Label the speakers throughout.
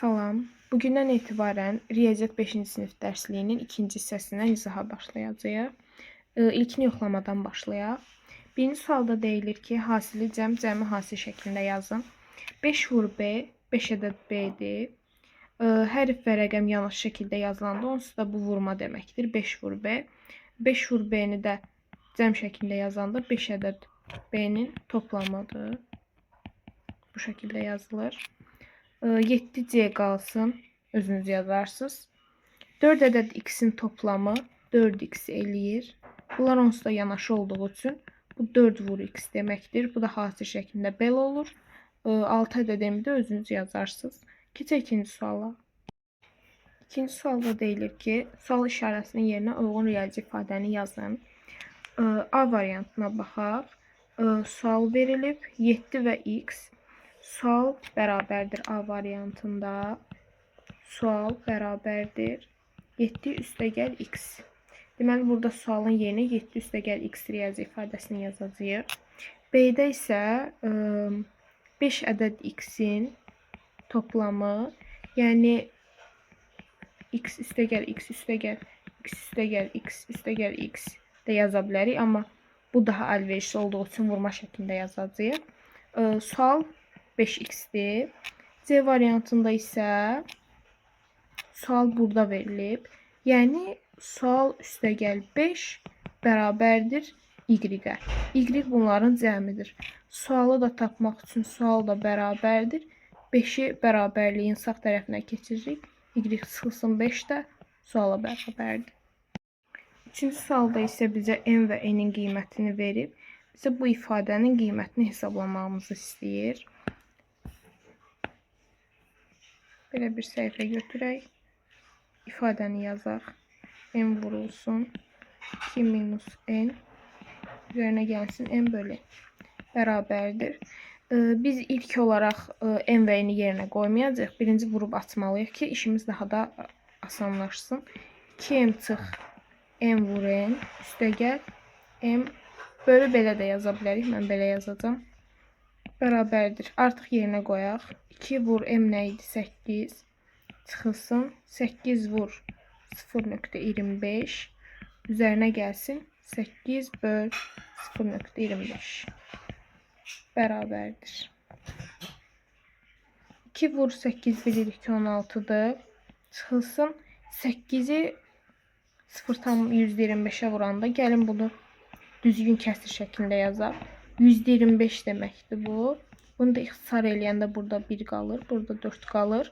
Speaker 1: Salam. Bugündən etibarən Riyaziyyat 5-ci sinif dərsliyinin ikinci hissəsindən izaha başlayacağıq. İlkini yoxlamadan başlayaq. Birinci sualda deyilir ki, hasili cəm, cəmi hasil şəklində yazın. 5 vur B, 5 ədəd B-dir. Hərf və rəqəm yanaşı şəkildə yazılanda onsuz da bu vurma deməkdir. 5 vur B. 5 vur B-ni də cəm şəklində yazanda 5 ədəd B-nin toplamıdır. Bu şəkildə yazılır. 7C qalsın. Özünüz yazarsınız. 4 ədəd x-in toplamı 4x eləyir. Bunlar onsuz da yanaşı olduğu üçün bu 4 vur x deməkdir. Bu da hasil şəklində belə olur. 6 ədəd m-i də özünüz yazarsınız. Keçək ikinci suala. İkinci sualda deyilir ki, sual işarəsinin yerinə uyğun riyazi ifadəni yazın. A variantına baxaq. Sual verilib 7 və x. Sual bərabərdir A variantında. Sual bərabərdir 7 üstəgəl x. Deməli, burada sualın yerinə 7 üstəgəl x riyazi ifadəsini yazacağıq. B-də isə 5 ədəd x-in toplamı, yəni x üstəgəl x üstəgəl x üstəgəl x üstəgəl x də yaza bilərik, amma bu daha əlverişli olduğu üçün vurma şəklində yazacağıq. Sual 5x-dir. C variantında isə sual burada verilib. Yəni sual üstəgəl 5 bərabərdir y-ə. Y bunların cəmidir. Sualı da tapmaq üçün sual da bərabərdir. 5-i bərabərliyin sağ tərəfinə keçiririk. Y çıxılsın 5 də suala bərabərdir. Üçüncü sualda isə bizə m və n-in qiymətini verib. Bizə bu ifadənin qiymətini hesablamamızı istəyir. Belə bir səhifə götürək. İfadəni yazaq. M vurulsun. 2 minus n üzərinə gəlsin m bölü bərabərdir. Biz ilk olaraq m və n-i yerinə qoymayacağıq. Birinci vurub açmalıyıq ki, işimiz daha da asanlaşsın. 2m çıx m vur n üstəgəl m bölü belə də yaza bilərik. Mən belə yazacağam. Bərabərdir. Artıq yerinə qoyaq. 2 vur m nə idi? 8. Çıxılsın. 8 vur 0.25. Üzərinə gəlsin. 8 böl 0.25. Bərabərdir. 2 vur 8 bilirik ki 16-dır. Çıxılsın. 8-i 0,125-ə vuranda gəlin bunu düzgün kəsir şəklində yazaq. 125 deməkdir bu. Bunu da ixtisar eləyəndə burada 1 qalır, burada 4 qalır.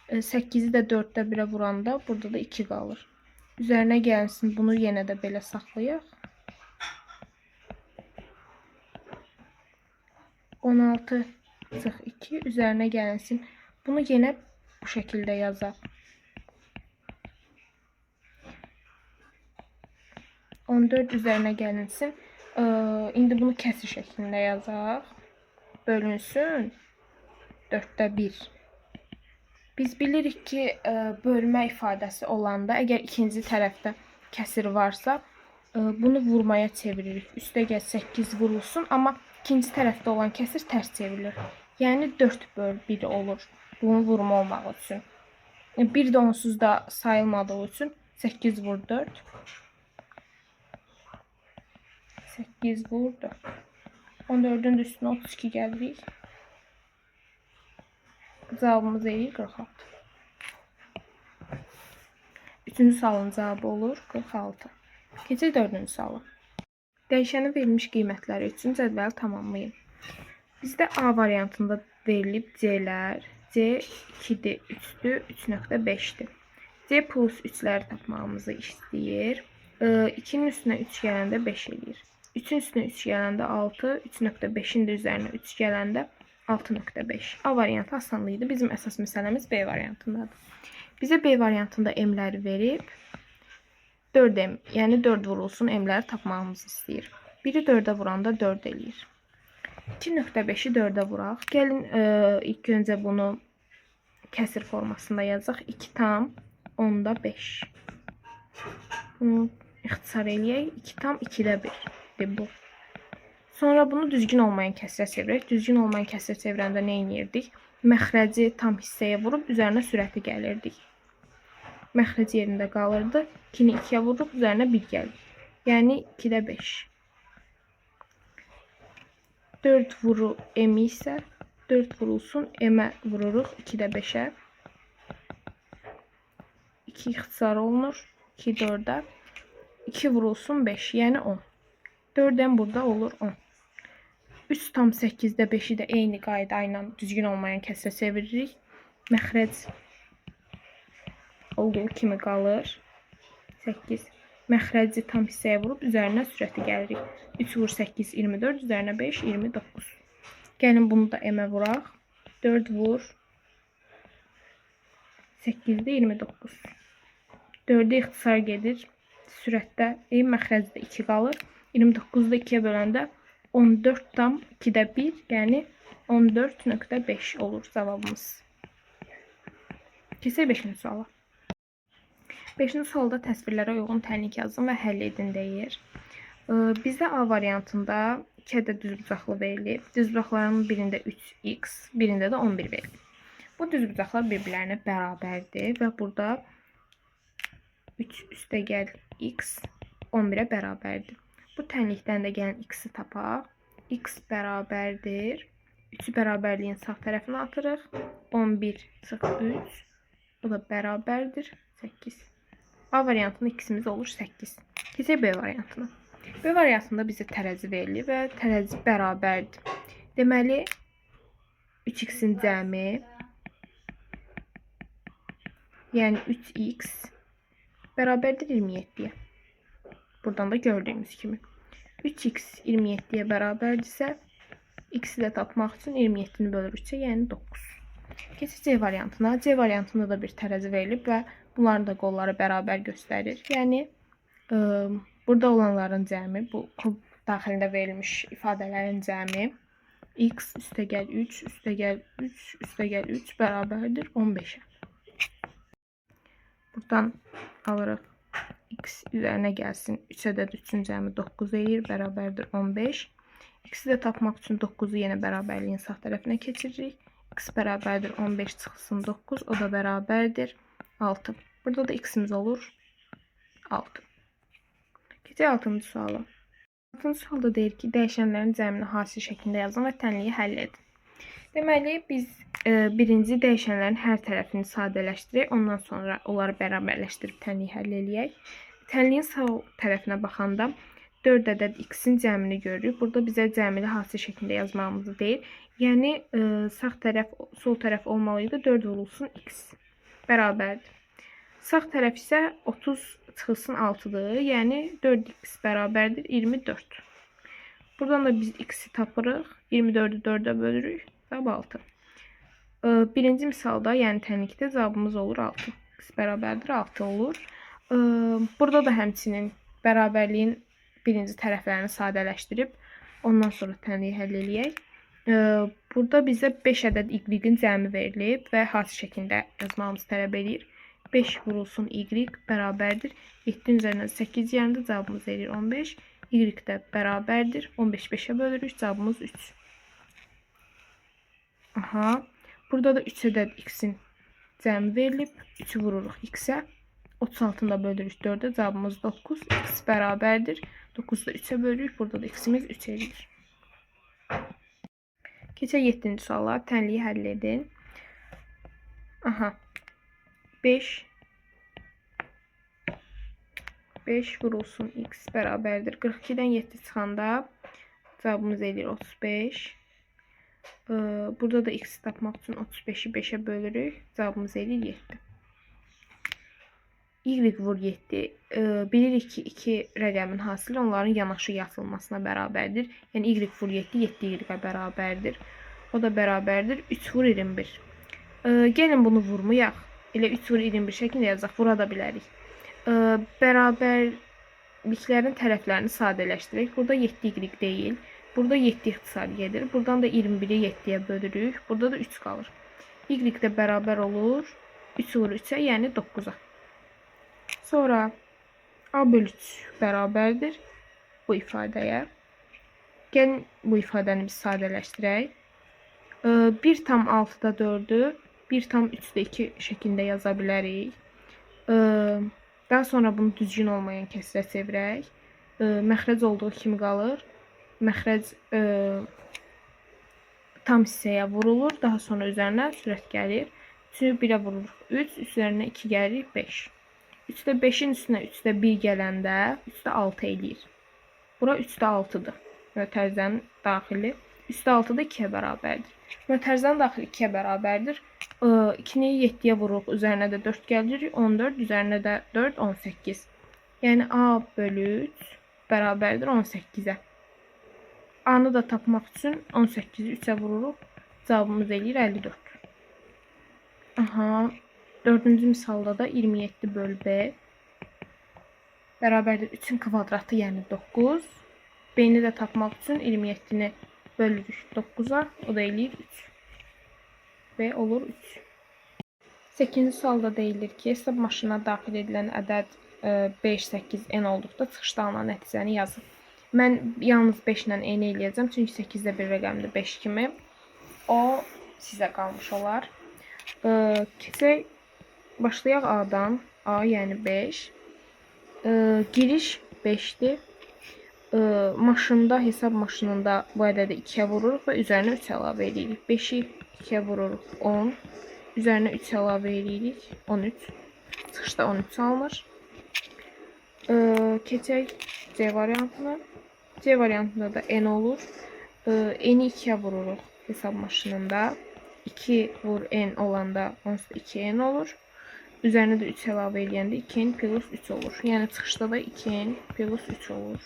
Speaker 1: 8-i də 4-də 1-ə vuranda burada da 2 qalır. Üzərinə gəlsin, bunu yenə də belə saxlayaq. 16 çıx 2 üzərinə gəlinsin. Bunu yenə bu şəkildə yazaq. 14 üzərinə gəlinsin. İndi bunu kəsir şəklində yazaq. Bölünsün 4-də 1. Biz bilirik ki, bölmə ifadəsi olanda, əgər ikinci tərəfdə kəsir varsa, bunu vurmaya çeviririk. Üstəgəl 8 vurulsun, amma ikinci tərəfdə olan kəsir tərs çevrilir. Yəni 4 böl 1 olur bunun vurma olmağı üçün. 1 də onsuz da sayılmadığı üçün 8 vur 4. 8 vur 4. 14-ün də üstünə 32 gəlirik. Cavabımız eləyir 46. Üçüncü sualın cavabı olur 46. Keçək dördüncü suala. Dəyişənin verilmiş qiymətləri üçün cədvəli tamamlayın. Bizdə A variantında verilib C-lər. C 2-dir, 3-dür, 3.5-dir. C plus 3-ləri tapmağımızı istəyir. 2-nin üstünə 3 gələndə 5 eləyir. 3-ün üstünə 3 gələndə 6, 3.5-in də üzərinə 3 gələndə 6.5. A variantı asan idi. Bizim əsas məsələmiz B variantındadır. Bizə B variantında m-ləri verib 4m, yəni 4 vurulsun m-ləri tapmağımızı istəyir. Biri 4-ə vuranda 4 eləyir. 2.5-i 4-ə vuraq. Gəlin ilk öncə bunu kəsir formasında yazaq. 2,5. Bunu ixtisar eləyək. 2,2-də 1-dir bu. Sonra bunu düzgün olmayan kəsrə çevirək. Düzgün olmayan kəsrə çevirəndə nə edirdik? Məxrəci tam hissəyə vurub üzərinə sürəti gəlirdik. Məxrəc yerində qalırdı. 2-ni 2-yə vururuq, üzərinə 1 gəlir. Yəni 2-də 5. 4 vuru m isə 4 vurulsun m-ə vururuq 2-də 5-ə. 2 ixtisar olunur. 2 4-ə. 2 vurulsun 5, yəni 10. 4m burada olur 10. 3,8-də 5-i də eyni qayda ilə düzgün olmayan kəsrə çeviririk. Məxrəc olduğu kimi qalır. 8. Məxrəci tam hissəyə vurub üzərinə sürəti gəlirik. 3 vur 8, 24, üzərinə 5, 29. Gəlin bunu da m-ə vuraq. 4 vur 8-də 29. 4-ə ixtisar gedir. Sürətdə məxrəcdə 2 qalır. 29-da 2-yə böləndə 14,2-də 1, yəni 14,5 olur cavabımız. Keçək 5-ci suala. 5-ci sualda təsvirlərə uyğun tənlik yazın və həll edin deyir. Bizə A variantında 2 ədəd düzbucaqlı verilib. Düzbucaqların birində 3x, birində də 11 verilib. Bu düzbucaqlar bir-birlərinə bərabərdir və burada 3 üstəgəl x 11-ə bərabərdir. Bu tənlikdən də gəlin x-i tapaq. X bərabərdir. 3-ü bərabərliyin sağ tərəfinə atırıq. 11 çıx 3. Bu da bərabərdir 8. A variantında x-imiz olur 8. Keçək B variantına. B variantında bizə tərəzi verilir və tərəzi bərabərdir. Deməli 3x-in cəmi, yəni 3x bərabərdir 27-yə. Buradan da gördüyümüz kimi. 3x 27-yə bərabərdirsə, x-i də tapmaq üçün 27-ni bölürük 3-ə, yəni 9. Keçək C variantına. C variantında da bir tərəzi verilib və bunların da qolları bərabər göstərir. Yəni burada olanların cəmi, bu kub daxilində verilmiş ifadələrin cəmi x üstəgəl 3 üstəgəl 3 üstəgəl 3 bərabərdir 15-ə. Buradan alırıq x üzərinə gəlsin. 3 ədəd 3-ün cəmi 9 eləyir, bərabərdir 15. X-i də tapmaq üçün 9-u yenə bərabərliyin sağ tərəfinə keçiririk. X bərabərdir 15 çıxsın 9, o da bərabərdir 6. Burada da x-imiz olur 6. Keçək 6-cı suala. 6-cı sualda deyir ki, dəyişənlərin cəmini hasil şəklində yazın və tənliyi həll edin. Deməli, biz birinci dəyişənlərin hər tərəfini sadələşdirək, ondan sonra onları bərabərləşdirib tənliyi həll eləyək. Tənliyin sağ tərəfinə baxanda 4 ədəd x-in cəmini görürük. Burada bizə cəmini hasil şəklində yazmağımızı deyir. Yəni, sağ tərəf, sol tərəf olmalı idi. 4 vurulsun x bərabərdir. Sağ tərəf isə 30 çıxılsın 6-dır. Yəni 4x bərabərdir 24. Buradan da biz x-i tapırıq. 24-ü 4-ə bölürük. Cavab 6. Birinci misalda, yəni tənlikdə cavabımız olur 6. X bərabərdir 6 olur. Burada da həmçinin bərabərliyin birinci tərəflərini sadələşdirib, ondan sonra tənliyi həll eləyək. Burada bizə 5 ədəd y-in cəmi verilib və hasil şəklində yazmağımızı tələb eləyir. 5 vurulsun y bərabərdir. 7-nin üzərindən 8 yerində cavabımız eləyir 15. Y də bərabərdir. 15 5-ə bölürük. Cavabımız 3. Aha. Burada da 3 ədəd x-in cəmi verilib. 3-ü vururuq x-ə. 36-nı da bölürük 4-ə. Cavabımız 9. X bərabərdir. 9-u da 3-ə bölürük. Burada da x-imiz 3 eləyir. Keçək 7-ci suala. Tənliyi həll edin. Aha. 5 vurulsun x bərabərdir. 42-dən 7 çıxanda cavabımız eləyir 35. Burada da x tapmaq üçün 35-i 5-ə bölürük. Cavabımız eləyir 7. Y vur 7. Bilirik ki, 2 rəqəmin hasili onların yanaşı yazılmasına bərabərdir. Yəni y vur 7, 7y bərabərdir. O da bərabərdir 3 vur 21. Gəlin bunu vurmayaq. Elə 3 vur 21 şəklində yazaq. Vura da bilərik. Bərabərliklərin tərəflərini sadələşdirək. Burada 7y deyil. Burada 7 ixtisar gedir. Buradan da 21-i 7-yə bölürük. Burada da 3 qalır. Y də bərabər olur 3 vur 3-ə, yəni 9-a. Sonra A bölü 3 bərabərdir bu ifadəyə. Gəlin bu ifadəni biz sadələşdirək. 1,6-da 4-ü 1,3-də 2 şəklində yaza bilərik. Daha sonra bunu düzgün olmayan kəsrə çevirək. Məxrəc olduğu kimi qalır. Məxrəc tam hissəyə vurulur. Daha sonra üzərinə sürət gəlir. 3-ü 1-ə vururuq 3, üzərinə 2 gəlir 5. 3-də 5-in üstünə 3-də 1 gələndə 3-də 6 eləyir. Bura 3-də 6-dır. Mötərizənin daxili 3-də 6 da 2-yə bərabərdir. Mötərizənin daxili 2-yə bərabərdir. 2-ni 7-yə vururuq, üzərinə də 4 gəlir. 14, üzərinə də 4, 18. Yəni A bölü 3 bərabərdir 18-ə. A-nı da tapmaq üçün 18-i 3-ə vururuq. Cavabımız eləyir 54. Aha, dördüncü misalda da 27 böl B bərabərdir 3-ün kvadratı, yəni 9. B-ni də tapmaq üçün 27-ni bölürük 9-a, o da eləyir 3. B olur 3. 8-ci sualda deyilir ki, hesab maşınına daxil edilən ədəd 5, 8, n olduqda çıxışda alınan nəticəni yazın. Mən yalnız 5 ilə n eləyəcəm, çünki 8 də bir rəqəmdir 5 kimi. O sizə qalmış olar. Keçək, başlayaq A-dan. A, yəni 5. Giriş 5-dir. Maşında, hesab maşınında bu ədədi 2-yə vururuq və üzərinə 3 əlavə edirik. 5-i 2-yə vururuq 10. Üzərinə 3 əlavə edirik 13. Çıxışda 13 alınır. Keçək C variantına. C variantında da N olur. N-i 2-yə vururuq hesab maşınında. 2 vur N olanda onsuz da 2N olur. Üzərinə də 3 əlavə eləyəndə 2N plus 3 olur. Yəni çıxışda da 2N plus 3 olur.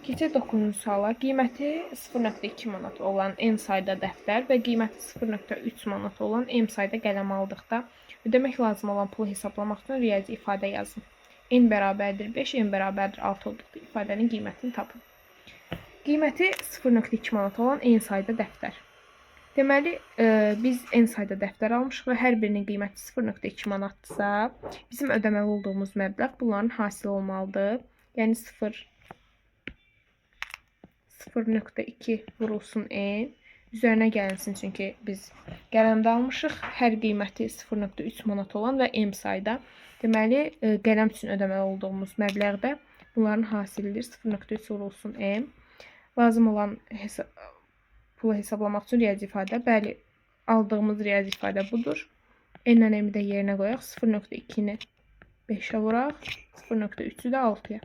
Speaker 1: Keçək 9-cu suala. Qiyməti 0,2 manat olan N sayda dəftər və qiyməti 0,3 manat olan M sayda qələm aldıqda ödəmək lazım olan pulu hesablamaq üçün riyazi ifadə yazın. N bərabərdir 5, M bərabərdir 6 olduqda ifadənin qiymətini tapın. Qiyməti 0,2 manat olan N sayda dəftər. Deməli, biz N sayda dəftər almışıq və hər birinin qiyməti 0,2 manatdırsa, bizim ödəməli olduğumuz məbləğ bunların hasili olmalıdır. Yəni 0,2 vurulsun N. Üzərinə gəlinsin, çünki biz qələmdə almışıq. Hər qiyməti 0,3 manat olan və M sayda. Deməli, qələm üçün ödəməli olduğumuz məbləğdə bunların hasilidir. 0,3 vurulsun M. Lazım olan pulu hesablamaq üçün riyazi ifadə. Bəli, aldığımız riyazi ifadə budur. N ilə M-i də yerinə qoyaq. 0,2-ni 5-ə vuraq. 0,3-ü də 6-ya.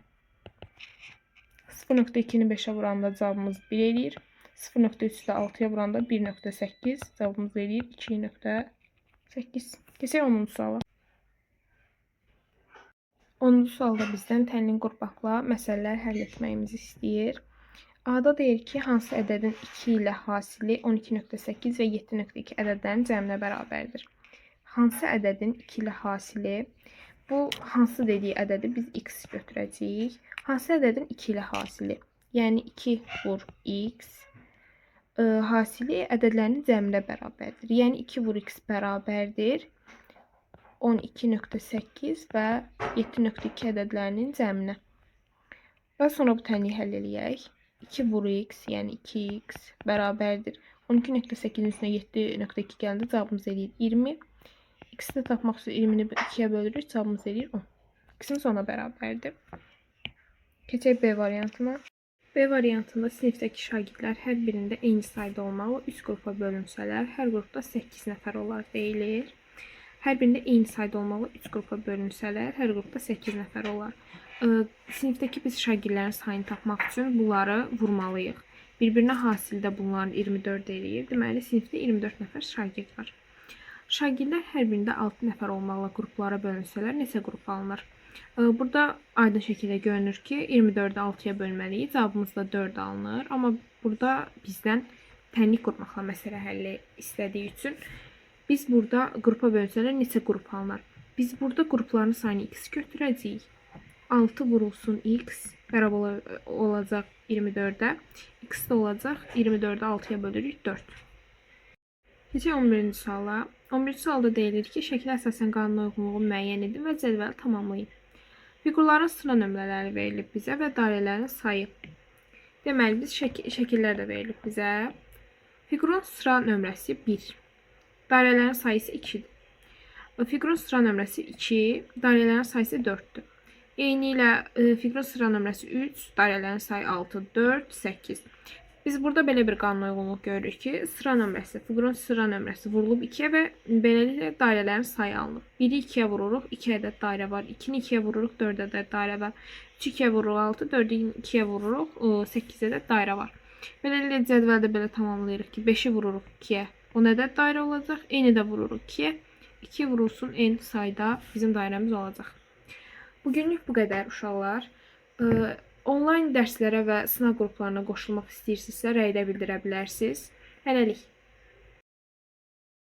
Speaker 1: 0,2-ni 5-ə vuranda cavabımız 1 eləyir. 0,3-ü də 6-ya vuranda 1,8. Cavabımız eləyir 2,8. Keçək 10-cu suala. 10-cu sualda bizdən tənlik qurmaqla məsələlər həll etməyimizi istəyir. A-da deyir ki, hansı ədədin 2 ilə hasili 12,8 və 7,2 ədədlərin cəminə bərabərdir. Hansı ədədin 2 ilə hasili? Bu hansı dediyi ədədi biz x götürəcəyik. Hansı ədədin 2 ilə hasili? Yəni 2 vur x hasili ədədlərinin cəminə bərabərdir. Yəni 2 vur x bərabərdir 12,8 və 7,2 ədədlərinin cəminə. Və sonra bu tənliyi həll eləyək. 2 vur x, yəni 2x bərabərdir. 12,8-in üstünə 7,2 gələndə cavabımız eləyir 20. X-i də tapmaq üçün 20-ni 2-yə bölürük, cavabımız eləyir 10. X-imiz 10-a bərabərdir. Keçək B variantına. B variantında sinifdəki şagirdlər hər birində eyni sayda olmalı 3 qrupa bölünsələr, hər qrupda 8 nəfər olar deyilir. Hər birində eyni sayda olmalı 3 qrupa bölünsələr, hər qrupda 8 nəfər olar. Sinifdəki biz şagirdlərin sayını tapmaq üçün bunları vurmalıyıq. Bir-birinə hasildə bunların 24 eləyir. Deməli, sinifdə 24 nəfər şagird var. Şagirdlər hər birində 6 nəfər olmaqla qruplara bölünsələr, neçə qrup alınır? Burada aydın şəkildə görünür ki, 24-ü 6-ya bölməliyik. Cavabımız da 4 alınır. Amma burada bizdən tənlik qurmaqla məsələ həlli istədiyi üçün biz burada qrupa bölünsələr neçə qrup alınır? Biz burada qrupların sayını x götürəcəyik. 6 vurulsun x bərabər olacaq 24-ə. X də olacaq 24-ü 6-ya bölürük 4. Keçək 11-ci suala. 11-ci sualda deyilir ki, şəklə əsasən qanuna uyğunluğu müəyyən edin və cədvəli tamamlayın. Fiqurların sıra nömrələri verilib bizə və dairələrin sayı. Deməli, biz şəkillər də verilib bizə. Fiqurun sıra nömrəsi 1. Dairələrin sayısı 2-dir. Fiqurun sıra nömrəsi 2, dairələrin sayısı 4-dür. Eynilə fiqurun sıra nömrəsi 3, dairələrin sayı 6, 4, 8. Biz burada belə bir qanunauyğunluq görürük ki, sıra nömrəsi, fiqurun sıra nömrəsi vurulub 2-yə və beləliklə dairələrin sayı alınıb. 1-i 2-yə vururuq, 2 ədəd dairə var. 2-ni 2-yə vururuq, 4 ədəd dairə var. 3-ü 2-yə vururuq, 6, 4-ü 2-yə vururuq, 8 ədəd dairə var. Beləliklə cədvəldə belə tamamlayırıq ki, 5-i vururuq 2-yə, 10 ədəd dairə olacaq. N-i də vururuq 2-yə. 2 vurulsun n sayda bizim dairəmiz olacaq. Bugünlük bu qədər uşaqlar. Onlayn dərslərə və sınaq qruplarına qoşulmaq istəyirsinizsə rəydə bildirə bilərsiniz. Hələlik.